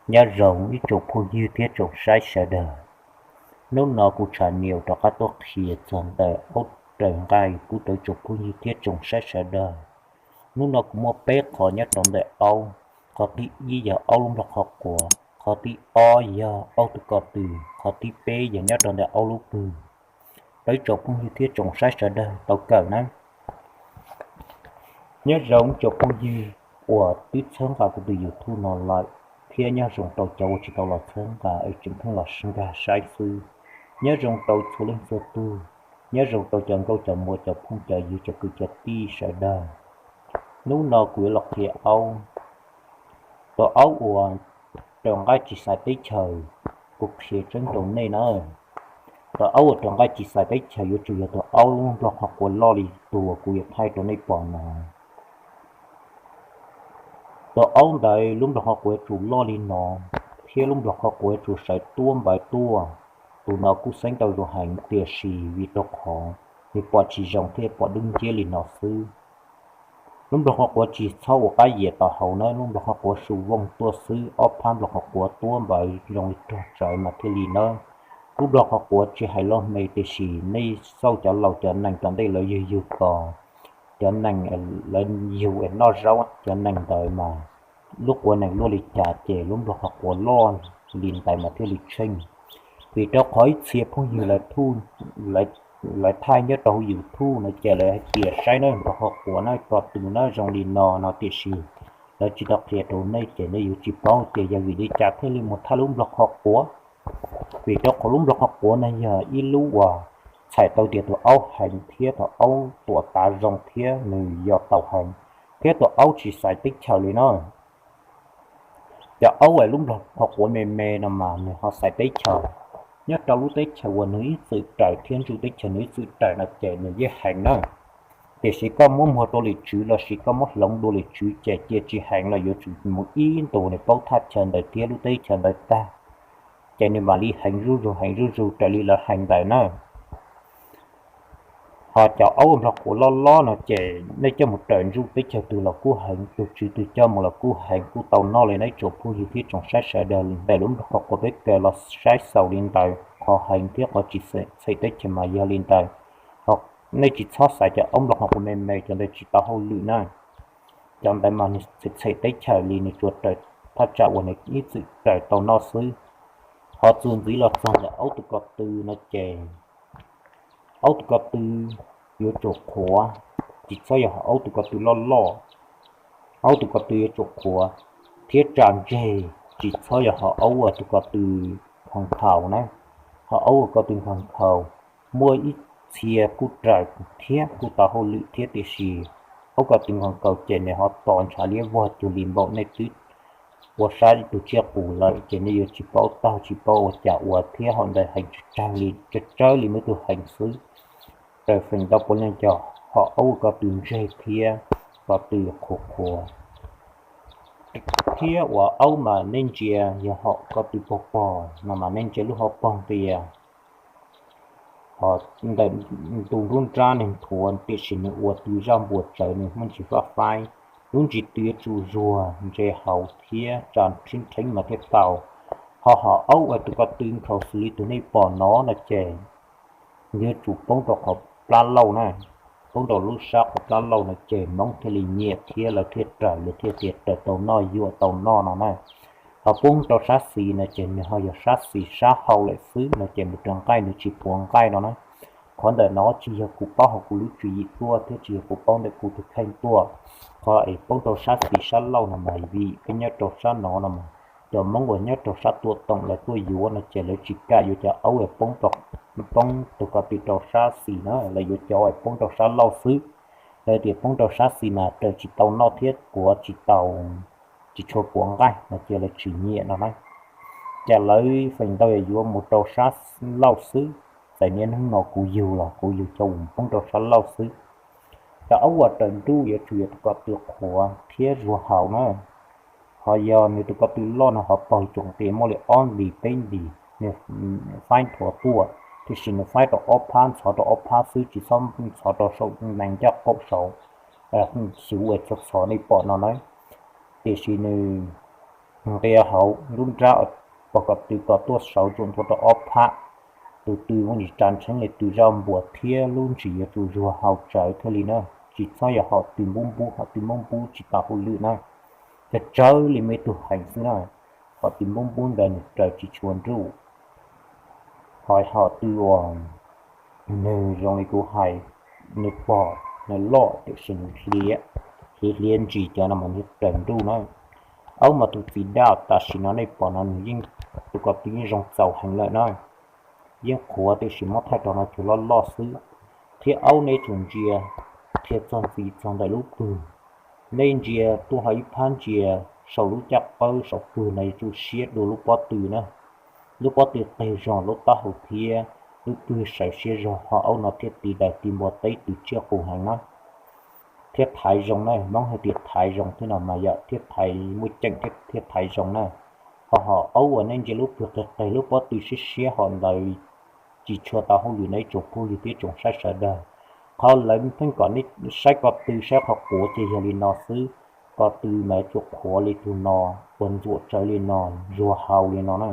Nyob zoo ib tsoom phooj ywg thiab tsoom saib sawv daws. Hnub no kuv tshaj nias rov qab tuaj qhia txog ntawm aub raws nqaij pub rau ib tsoom phooj ywg thiab tsoom saib sawv daws. Hnub no kuv muaj peb qho nyob rau ntawm aub. Qhov thib ib yog aub lub nplog qhov quav, qhov thib ob yog aub tus ko tw, qhov thib peb yog nyob rau ntawm aub lub pwg. Rau ib tsoom phooj ywg thiab tsoom saib sawv daws tau kawm nawb. Nyob zoo tsoom phooj ywg uas twb txhawb nqa kuv tus YouTube no lawm, thiab nyob zoo rau cov uas tsis tau los txhawb nqa es tseem pheej los nkag saib xwb. Nyob zoo rau txhua leej txhua tug, nyob zoo rau cov nkauj cov muam cov phooj cov ywg cov kwv cov tij sawv daws. Hnub no kuv yuav los qhia aub, tus aub uas raws nqaij tsis xaiv teb chaws, kuv qhia tseeb rau nej na. Tus aub uas raws nqaij tsis xaiv teb chaws yuav tsum yog tus aub lub nplog qhov quav loj li tus uas kuv yuav thaij rau nej pom no. Tus aub ntawd lub nplog qhov quav yuav tsum loj li no, thiab lub nplog qhov quav yuav tsum sawv tuab npaws tuaj. Tus no kuj xeeb tau zoo heev tiam sis vim rau qhov nws pom tsis zoo thiaj pom dub nciab li no xwb. Lub nplog qhov quav tsis txhob ua qab yias tau hauv nawb, lub nplog qhov quav su vooj tuaj xwb, ob phab nplog qhov quav tuab npaws zoo li rog tsawv mas thiaj li nawb. Lub nplog qhov quav tsis hais loj me tiam sis nej xauj cov laus cov nees tom ntej lawv yug yug ko, cov nees lawv yug es noj zaub cov nees ntawd mas lub quav nees luaj li cas ces lub nplog qhov quav loj li ntawd mas thiaj li tsheej. Vim rau qhov ib txhia phooj ywg lawv thaij nyob rau hauv YouTube no ces lawv hais tias saib na, nplog qhov quav na, ko tw na zoo li no no tiam sis lawv tsis tau qhia rau nej ces nej yuav tsis paub tias yog vim li cas thiaj li mus thaij lub nplog qhov quav. Vim rau qhov lub nplog qhov quav no yog ib lub uas txhais tau tias tus aub heev thiab tus aub tuam tav zoo thiab nws yos tau heev, thiab tus aub tsis xaiv teb chaws li no. Cov aub es lub nplog qhov quav me me no mas nws ho xaiv teb chaws. Nyob rau lub teb chaws uas nws ib txwm raws thiab ntsuj teb chaws nws ib txwm raws no ces nws yeej heev na. Tiam sis koj muab muag rau lwm tswv lossis koj muab hloov dua lwm tswv ces cia tsis heev los yuav tsum mus ib ntus nws paub thaj chaw ntawd thiab lub teb chaws ntawd tag, ces nws mam li heev zuj zus heev zuj zus raws li lawv hais ntawd na. Ho cov aub nplog quav loj loj no ces nej coj mus raws ntsuj teb chaws twg los kuj heev, tus tswv twg coj mus los kuj heev, kuj tau noj li na ib tsoom phooj ywg thiab tsoom saib sawv daws. Ntawm lub nplog qhov quav peb kawm los saib xaus li ntawd, qhov heev thiab qhov tsis xaiv teb chaws mas yog li ntawd. Ho nej tsis txhob xaiv cov aub nplog qhov quav me me, cov ntawd tsis tau hauj lwm na. Cov ntawd mas nws txhem teb chaws li, nws tsuas raws thaj tsam uas nws ib txwm raws tau noj xwb. Ho txuas ntxiv los txog ntawm aub tus ko tw no ces aub tus ko tw yuav tsum qhuav, tsis txhob yog aub tus ko tw loj loj. Aub tus ko tw yuav tsum qhuav thiab tsa ntseg, tsis txhob yog ho aub uas tus ko tw nkhaus nkhaus na. Ho aub uas ko tw nkhaus nkhaus, muaj ib txhia kuj raws thiab kuj tau hauj lwm thiab tiam sis aub ko tw nkhaus nkhaus ces nws ho tos ntshav liab vog cuag li npaum nej twb ua sab tus tsiaj qus lawm ces nej yuav tsis paub taug tsis paub ua cas ua thiab ho ntawd heev tsawg tsawg li, tsawg tsawg li muaj ib tug heev xwb. Raws feem ntau puav leej cov ho aub uas ko tw ntseg thiab ko tw qhuav qhuav. Thiab uas aub mas nej ntsia yog ho ko tw pog pog no mas nej ntsia lub hauv paug ntias, ho ntawm ntu nruab nrab nws nthuav tiam sis nws ua tw zaj npuas tsawv nws muaj ntsis fab faib. Lub ntsis tw yuav tsum zuag ntse hauv thiab tsa rheeb rheeb mas thiaj tau. Ho ho aub uas tus ko tw nkhaus xws li tus nej pom no no ces yuav tsum poob rau qhov plab lauj na, poob rau lub sab qhov plab lauj no ces Hmoob thiaj li nyiam thiab lawv thiaj raws, lawv thiaj tias raws tau noj yuam tau noj no na. Ho poob rau sab xis no ces nws ho yog sab xis sab hauv lawm xwb no ces mus raws nqaij nws tsis puav nqaij no na. Qhov ntawm no tsis yog kuv paub hauv kuv lub tswv yim tuaj thiab tsis yog kuv paub ntawm kuv tus kheej tuaj. Qhov es poob rau sab xis sab lauj no mas vim peb nyob rau sab no no mas cov Hmoob uas nyob rau sab tuam toom lawv tuaj yuav no ces lawv tsis kam yuav cov aub es poob, poob tus ko tw rau sab xis na, lawv yuav cov es poob rau sab lauj xwb. Lawv tias poob rau sab xis mas raws tsis tau noj thiab puav tsis tau, tsis tshua puav nqaij no ces lawv tsis nyiam no na. Ces lawv feem ntau yuav mus rau sab lauj xwb. Txawm niaj hnub no kuv yug los kuv yug cov uas poob rau sab lauj xwb. Cov aub uas raws nruj yuav tsum yog tus ko tw qhuav thiab zuag hauv na. Ho yog nws tus ko tw loj no ho paug tsoom tias muaj li ob ntis peb ntis nws faib nthuav tuaj, tiam sis nws faib rau ob phab, ntxhov rau ob phab xwb tsis txhob ntxhov rau saum nees ncaj qaum saud, xyuv es txhob txhov nej pom no na. Tiam sis nws nqia hauv lub nrab pog kom tw kom tuaj saud tsuas ntua rau ob phab. Tus tw muaj ntsis tsa ntsheeb li tw zaj npuas thiab lub ntsis yuav tsum zuag hau tsawv thiaj li na. Tsis txhob yog hom tw npub npub, hom tw npub npub tsis tau hauj lwm na. Tsawg tsawg li me tug heev xwb na, hom tw npub npub ntawd nws raws tsis tshua nruj. Ho hom tw uas nws zoo li kuv hais, nws pog nws loj tiam sis nws hliav, hliav hliav ntsis cov no mas nws raws nruj na. Aub mas tus txiv daj tam sim no nej pom no nws yeej, tus ko tw yeej zoo txaus heev lawm na. Yeej qhuav tiam sis muab thaij rau no cuag loj loj xwb. Thiab aub nej tsum ntsia qhia txog ntxiv txog ntawm lub pwg. Nej ntsia tuaj hlo ib phab ntsia saum lub caj qawb saum pwg no yuav tsum siab dua lub pob tw na. Lub pob tw qeg zog lub taub hau thiab lub pwg sawv siab zog, ho aub no thiaj tiv daws tiv npua teb tw tsiaj qus heev na. Thiab thaiv zoo na, Hmoob hais tias thaiv zoo thiab no mas yog thiab thaiv muaj ceem thiab, thiab thaiv zoo na. Ho hom aub uas nej ntsia lub pwg qeg qeg lub pob tw siab siab hom ntawd tsis tshua tau hauj lwm na ib tsoom phooj ywg thiab tsoom saib sawv daws. Qhov lawv pheej kom nej saib ko tw saib qhov quav ces yog li no xwb. Ko tw mas yuav tsum qhuav li tus no, uas ntxuam tsawv li no, zuag hau li no na.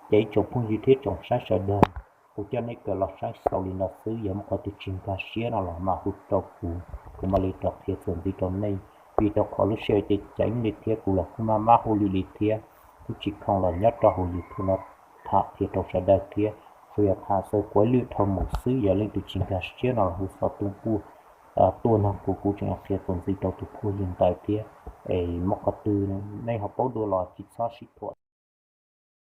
Ces ib tsoom phooj ywg thiab tsoom saib sawv daws, kuv coj nej kawm los saib xaus li no xwb, yog muaj qhov twg tsis nkag siab no los mas hu rau kuv, kuv mam li rov qhia txuas ntxiv rau nej. Vim rau qhov lub sij hawm ces ceev li thiab kuv los kuj maj maj hauj lwm li thiab, kuj tsis khoom los nyob rau hauv YouTube no tham qhia rau sawv daws thiab. Tsuas yog tham xaws kuav lwm dhau mus xwb, yog leej twg tsis nkag siab no los hu xov tooj tuaj, tuaj nug kuv, kuv tseem qhia txuas ntxiv rau tus phooj ywg ntawd thiab. Es muaj qhov twg nej ho paub dua los tsis txhob sib thuam.